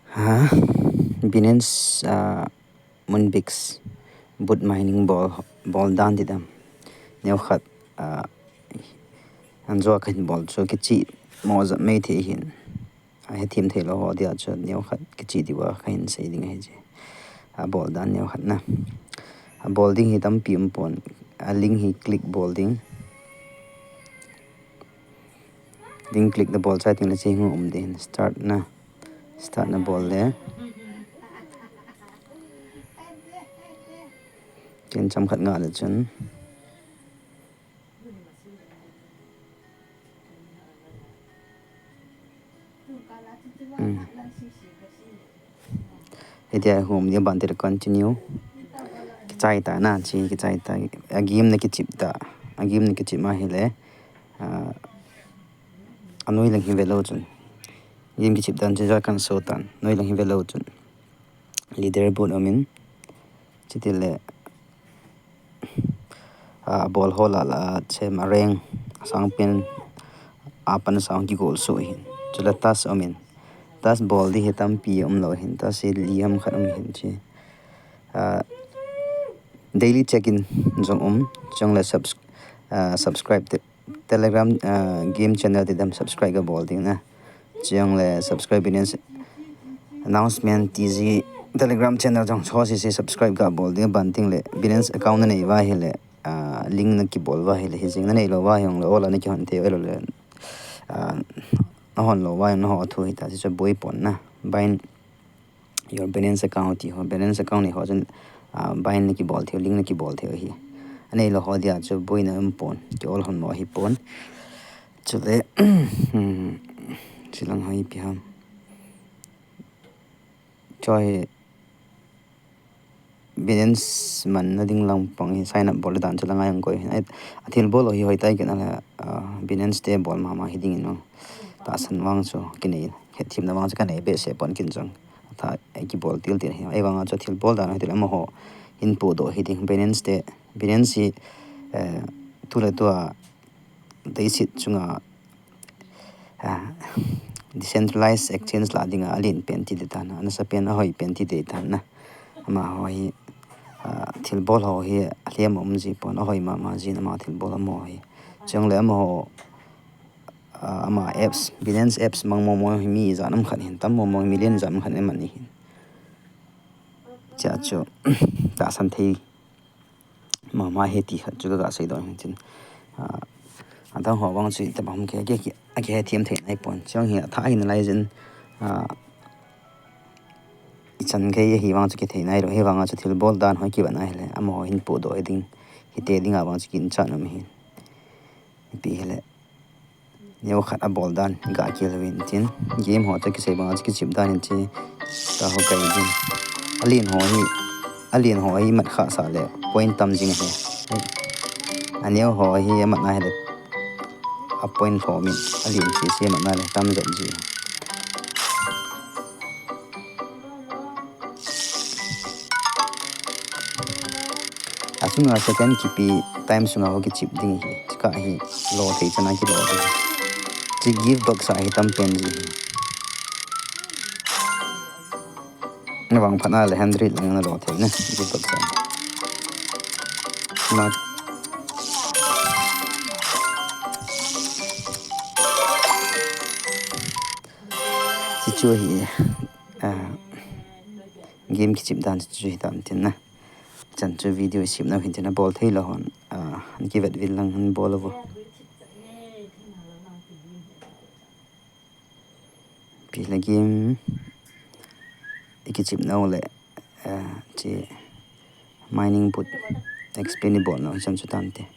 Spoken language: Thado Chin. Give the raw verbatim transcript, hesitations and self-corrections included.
Ha, Binance, ah, Moonbix, Boot Mining bol, bol dan ti dam. Neokhat, ah, anjo kahin bol chu kichih mo jat mai thei hin. Ahethem thei lou ho dia chu neokhat kichih diuva kahin sei ding ahi je. Abol dan neokhat na. Abol ding hi tampi um pon. A link hi click bol ding. Link click na bol chai teng le hiche hi hung um ding. Start na. Start na bol le. Tin chomkhat ngah le chun. Hmm. Hitia hung um ding, aban tile continue. Kichai ta na, hiche kichai ta. A game na kichip ta. A game na kichip ma hile. Ah, anoi lang hi ve leu chun. Game kichip dan chu ja kan so tan. Anoi lang hi ve leu chun. Leaderboard um in. Chutile, ah, abol ho lah lah a chem a rank, asang pen, apan asang kigol soh hin. Chule task um in. Task bol ding hi tampi um lou hin. Task hi li ham khat um hin hiche. Ah, daily check-in jong um, chule subs-, ah, subscribe te, Telegram, ah, game channel ti dam subscribe kabol ding na. Chule subscribe Binance announcement ti ji Telegram channel jong chu hiche subscribe kabol ding, aban tile Binance account nanei uva hile, ah, link nakibol uva hile, hijeng nanei lou uva hile, ol a nakihon thei u, ahilou le, ah, nahon lou uva hile, naho thu hita, hiche boi pon na. Bind your Binance account ti ho, Binance account nei ho chun, ah, bind nakibol thei u, link nakibol thei u ahi. Anei lou ho dia chu boina um pon, kiol hon mo ahi pon. Chule, hmm, chulang ho ipi ham. Chu hi Binance manna ding lang pang hi sign up bol dan chu la ngai ang koi. Ai, athil bol ho hi hoitai kit na le, ah, Binance te bol mama hi ding in. Tahsan vang chu kinei, hetthemna vang chu kanei behseh pon kin jong. Tha, ei kibol til til hi. Ahivanga chu thil bol dan hi til amaho hin pudoh hi ding. Binance te, Binance hi, eh, tu le tua, leiset chunga, ah, decentralized exchange lah dinga alen pen ti ding tan, anasa pen ahoi pen ti ding tan na. Amaho hi, ah, thil bol ho hi alhem um ji pon, ahoi mama jin ama thil bol amaho hi. Chule amaho, ah, ama apps, Binance apps mang momo hi mi ijat ham khat hin, tam momo million ijat ham khat in aman ahin. Chua chu, tahsan thei mama ahi ti khat chu kaga seidoh hin tin. Ah, adang ho vang chu itobang ham ke, ke, ke, akihethem thei nai pon. Chule hi athah hi nalai jin, ah, ichan gei ahi vang chu kithei nai lou, hivanga chu thil bol dan ho kivat na hile, amaho hin pudoh hi ding, hite dinga vang chu kinchat nom ahin. Ipi hile. Neokhat abol dan, ga kil uvin tin. Game ho chu kisei banga chu kichip dan in chu. Taho kai din. Alen ho hi, alen ho hi mat kha sa le point tam jing ahi. Aneo ho hi amat na hile a point lhom in. Alen chu chu amat na le tam jat ji. Achunga second kipe time sunga ho kichip ding hi. Chika hi lo thei chana kilo ding. Chi give back sa hi tam pen ji hi. Navang phat na le hundred lang nalo thei na give back sa. Ma. Chi chu hi, ah, game kichip dan chu hi tam tin na. Chan chu video isem nau hin tin na, bol thei lou hon, ah, an kivet vil lang hin bol uvo. Ipi le game ikichip nau le, ah, chi mining boot explain ibol nau hi chan chu tam te.